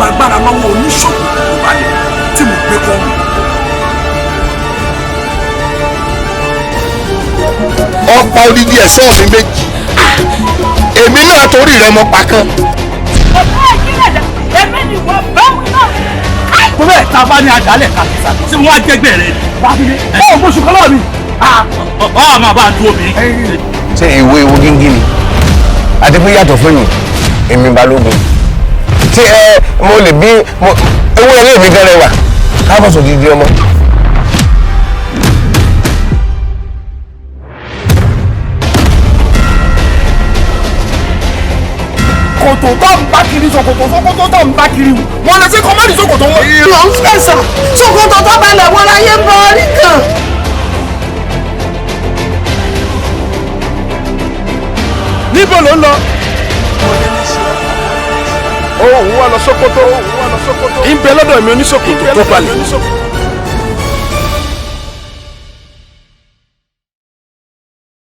Gba agbára lọ́wọ́ oníṣòkòtò tó balẹ̀ tí mo gbé kọ́ mi. Ọ̀pọ̀ odidi ẹ̀ṣọ́ mi méjì, èmi náà torí rẹ mọ pa kan. Ọ̀pá ìkílẹ̀ èmi ni wọ́n bá wí náà. Mo bẹ́ẹ̀ ta bá ní àjálẹ̀ kàkísà tí wọ́n á jẹ́gbẹ́ rẹ̀. Wá bó ṣùkọ́ lọ́ọ̀ mi. Ọ̀ àmọ́ bá a dúró mi. Ṣé ìwé ewu gíngí ni àti pé yàtọ̀ fún mi, èmi balógun tí ẹ mo lè bí ewé ilé mi gan rẹwà káàbọ̀ sódìdí ọmọ. Kòtò tó ń bá kiri, ṣòkòtò ṣòkòtò tó ń bá kiri wù. Mo lè ṣe kọ́mọ́dì ṣòkòtò wọn. Ló ń fẹ̀sọ̀ ṣòkòtò tó balẹ̀ wọ́n láyé ń bọ orí kan. Níbo ló ń lọ? Òun wà lọ Sókótó. Ń bẹ lọ́dọ̀ mi oníṣòkòtò tó balẹ̀.